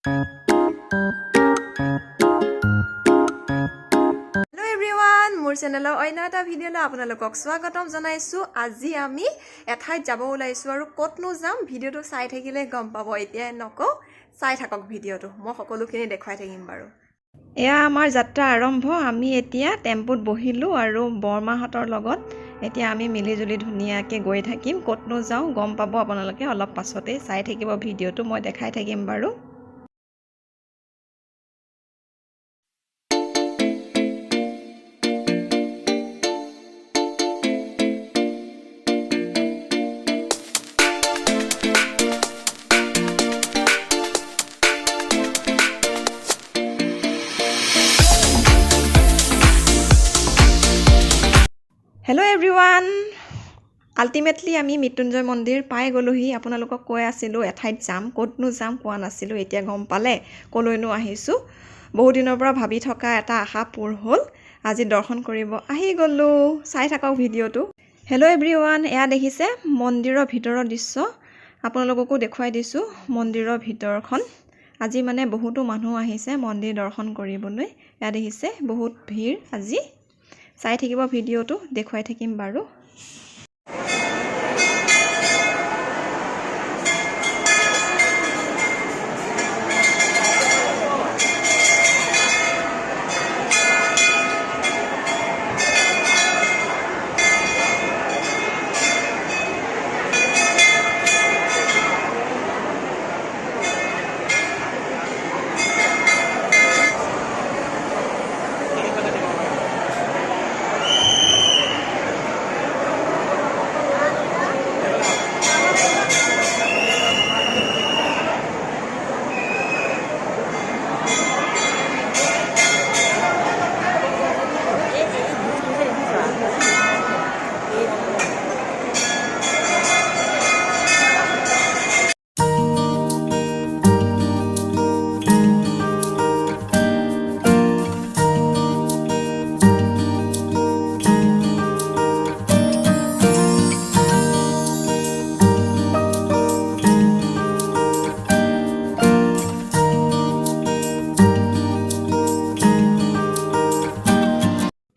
Hello' everyone, মোৰ চেনেলৰ অন্য এটা ভিডিঅ'লৈ আপোনালোকক স্বাগতম জনাইছোঁ। আজি আমি এঠাইত যাব ওলাইছোঁ আৰু ক'তনো যাম ভিডিঅ'টো চাই থাকিলে গম পাব। এতিয়াই নকওঁ, চাই থাকক ভিডিঅ'টো, মই সকলোখিনি দেখুৱাই থাকিম বাৰু। এয়া আমাৰ যাত্ৰা আৰম্ভ। আমি এতিয়া টেম্পুত বহিলোঁ আৰু বৰমাহঁতৰ লগত এতিয়া আমি মিলিজুলি ধুনীয়াকৈ গৈ থাকিম। ক'তনো যাওঁ গম পাব আপোনালোকে অলপ পাছতেই, চাই থাকিব ভিডিঅ'টো, মই দেখাই থাকিম বাৰু। হেল্ল' এভৰিৱান, আল্টিমেটলি আমি মৃত্যুঞ্জয় মন্দিৰ পাই গ'লোহি। আপোনালোকক কৈ আছিলোঁ এঠাইত যাম, ক'তনো যাম কোৱা নাছিলোঁ, এতিয়া গম পালে ক'লৈনো আহিছোঁ। বহুদিনৰ পৰা ভাবি থকা এটা আশা পূৰ হ'ল, আজি দৰ্শন কৰিব আহি গ'লোঁ। চাই থাকক ভিডিঅ'টো। হেল্ল' এভৰিৱান, এয়া দেখিছে মন্দিৰৰ ভিতৰৰ দৃশ্য, আপোনালোককো দেখুৱাই দিছোঁ মন্দিৰৰ ভিতৰখন। আজি মানে বহুতো মানুহ আহিছে মন্দিৰ দৰ্শন কৰিবলৈ। এয়া দেখিছে বহুত ভিৰ আজি। চাই থাকিব ভিডিঅ'টো, দেখুৱাই থাকিম বাৰু।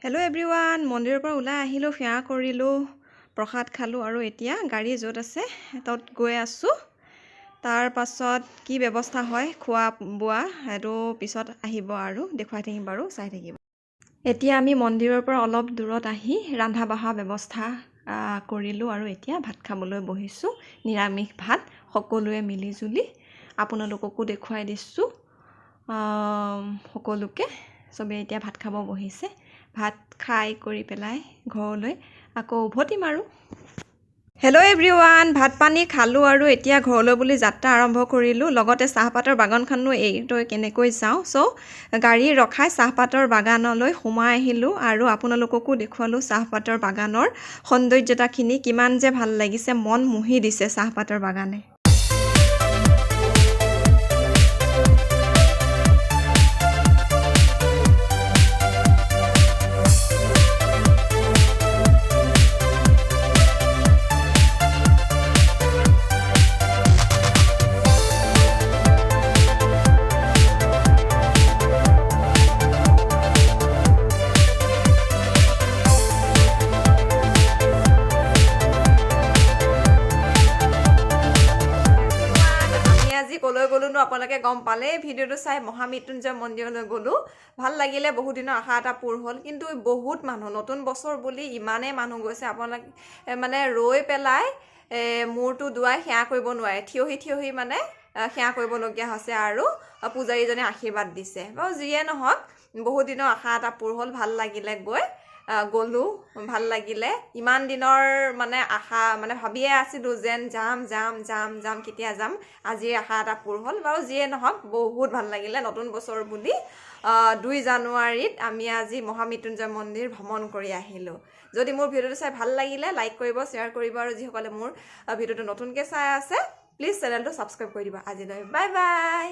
হেল্ল' এভৰিৱান, মন্দিৰৰ পৰা ওলাই আহিলোঁ, সেৱা কৰিলোঁ, প্ৰসাদ খালোঁ আৰু এতিয়া গাড়ী য'ত আছে ত'ত গৈ আছোঁ। তাৰ পাছত কি ব্যৱস্থা হয় খোৱা বোৱা সেইটো পিছত আহিব আৰু দেখুৱাই থাকিম বাৰু, চাই থাকিব। এতিয়া আমি মন্দিৰৰ পৰা অলপ দূৰত আহি ৰন্ধা বঢ়া ব্যৱস্থা কৰিলোঁ আৰু এতিয়া ভাত খাবলৈ বহিছোঁ। নিৰামিষ ভাত সকলোৱে মিলিজুলি, আপোনালোককো দেখুৱাই দিছোঁ। সকলোকে চবেই এতিয়া ভাত খাব বহিছে। ভাত খাই কৰি পেলাই ঘৰলৈ আকৌ উভতিম আৰু। হেল্ল' এভৰিৱান, ভাত পানী খালোঁ আৰু এতিয়া ঘৰলৈ বুলি যাত্ৰা আৰম্ভ কৰিলোঁ। লগতে চাহপাতৰ বাগানখনো এৰি থৈ কেনেকৈ যাওঁ, চ' গাড়ী ৰখাই চাহপাতৰ বাগানলৈ সোমাই আহিলোঁ আৰু আপোনালোককো দেখুৱালোঁ চাহপাতৰ বাগানৰ সৌন্দৰ্যতাখিনি, কিমান যে ভাল লাগিছে, মন মুহি দিছে চাহপাতৰ বাগানে। আমি আজি ক'লৈ গ'লোনো আপোনালোকে গম পালে, ভিডিঅ'টো চাই মহামৃত্যুঞ্জয় মন্দিৰলৈ গ'লোঁ। ভাল লাগিলে, বহুদিনৰ আশা এটা পূৰ হ'ল। কিন্তু বহুত মানুহ, নতুন বছৰ বুলি ইমানেই মানুহ গৈছে, আপোনালোকে মানে ৰৈ পেলাই মূৰটো দোৱাই সেৱা কৰিব নোৱাৰে, থিয়হি থিয়হি মানে সেৱা কৰিবলগীয়া হৈছে আৰু পূজাৰীজনে আশীৰ্বাদ দিছে। বাৰু যিয়ে নহওক, বহুদিনৰ আশা এটা পূৰ হ'ল, ভাল লাগিলে গৈ। গ'লোঁ, ভাল লাগিলে। ইমান দিনৰ মানে আশা, মানে ভাবিয়ে আছিলোঁ যেন যাম যাম যাম যাম, কেতিয়া যাম, আজিৰ আশা এটা পূৰ হ'ল। বাৰু যিয়ে নহওক, বহুত ভাল লাগিলে। নতুন বছৰ বুলি 2 জানুৱাৰীত আমি আজি মহামৃত্যুঞ্জয় মন্দিৰ ভ্ৰমণ কৰি আহিলোঁ। যদি মোৰ ভিডিঅ'টো চাই ভাল লাগিলে লাইক কৰিব, শ্বেয়াৰ কৰিব আৰু যিসকলে মোৰ ভিডিঅ'টো নতুনকৈ চাই আছে প্লিজ চেনেলটো ছাবস্ক্ৰাইব কৰি দিব। আজিলৈ বাই বাই।